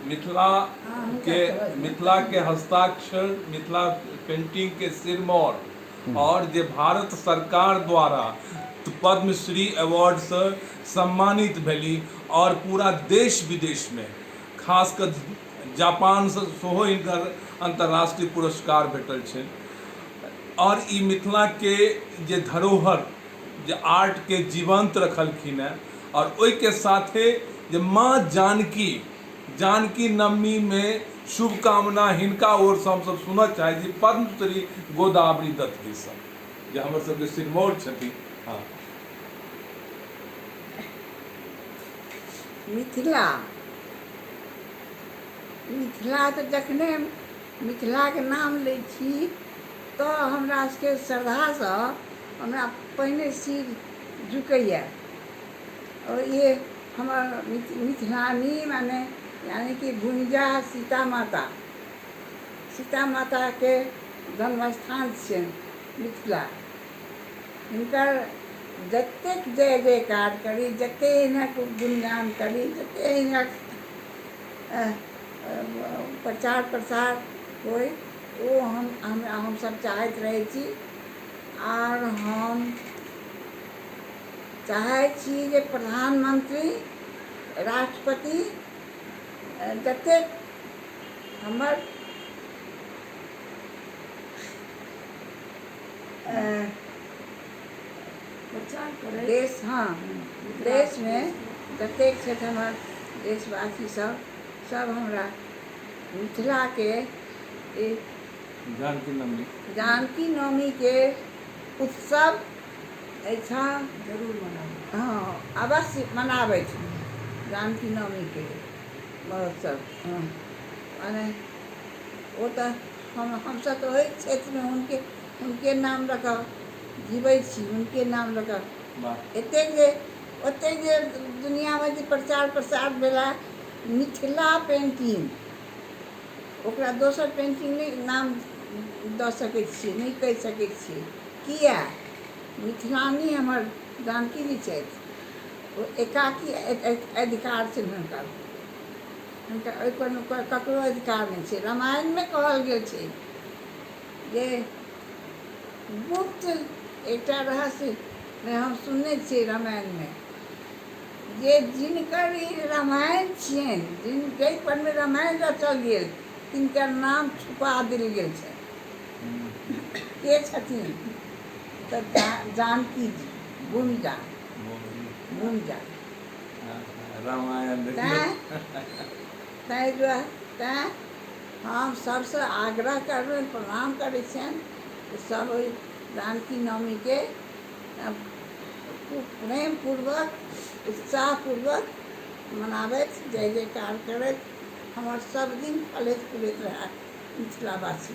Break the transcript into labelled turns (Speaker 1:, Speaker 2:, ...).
Speaker 1: मिथिला के मिथिला के हस्ताक्षर, मिथिला पेंटिंग के सिरमौर और जे भारत सरकार द्वारा पद्मश्री अवार्ड से सम्मानित भेली और पूरा देश विदेश में खास कऽ जापान से सेहो हिनकर अंतर्राष्ट्रीय पुरस्कार भेटल छनि और ई मिथिला के जे धरोहर जे आर्ट के जीवंत रखलखिन हेँ और ओहिके साथे जे माँ जानकी जानकी नवमी में शुभकामना हिनका ओरसँ हमसब सुनऽ चाहै छी पद्मश्री गोदावरी दत्त जीसँ जे हमर सबके सिरमौर छथिन। हँ।
Speaker 2: मिथिला मिथिला तऽ जखने मिथिलाके नाम लै छी तऽ हमरा सबके श्रद्धासँ हमरा पहिने सिर झुकैए आओर ई हमर मिथिलानी माने यानि कि भूमिजा सीता माता, सीता माताके जन्मस्थान छियनि मिथिला। हिनकर जतेक जय जयकार करी, जतेक हिनक गुणगान करी, जतेक हिनक प्रचार प्रसार होइ, ओ हम हमसभ चाहैत रहै छी। आर हम चाहै छी जे प्रधानमन्त्री, राष्ट्रपति जतेक हमर देश, हँ, देशमे जतेक छथि हमर देशवासी सब, सब हमरा मिथिलाके
Speaker 1: जानकी नवमी,
Speaker 2: जानकी नवमीके उत्सव एहिठाम
Speaker 3: जरूर मनाबै,
Speaker 2: हँ, अवश्य मनाबथि जानकी नवमीके महोत्सव। हँ, मने ओ तऽ हम हमसभ तऽ ओहि क्षेत्रमे हुनके हुनके नाम लऽ कऽ जीबै छी, हुनके नाम लऽ कऽ। एतेक जे ओतेक जे दुनिआँमे जे प्रचार प्रसार भेला मिथिला पेन्टिंग, ओकरा दोसर पेन्टिंग नहि नाम दऽ सकै छियै, नहि कहि सकै छियै। किया मिथिलानी हमर जानकी जी छथि, ओ एकाकी अधिकार छनि हुनकर, हुनकर ओहिपर ककरो अधिकार नहि छै। रामायणमे कहल गेल छै जे गुप्त एकटा रहस्यमे हम सुनने छियै रामायणमे जे जिनकर ई रामायण छियनि, जिन जाहि परमे रामायण रचल गेल, तिनकर नाम छुपा देल गेल छनि। के छथिन तऽ जानकी जी, भूमिजा, भूमिजा।
Speaker 1: रामायण।
Speaker 2: तैँ ताहि दुआरे तैँ हम सभसँ आग्रह करबनि, प्रणाम करै छियनि, सभ ओहि जानकी नवमीके खूब प्रेमपूर्वक, उत्साहपूर्वक मनाबथि, जय जयकार करथि। हमर सभ दिन फलैत फूलैत रहए मिथिलावासी।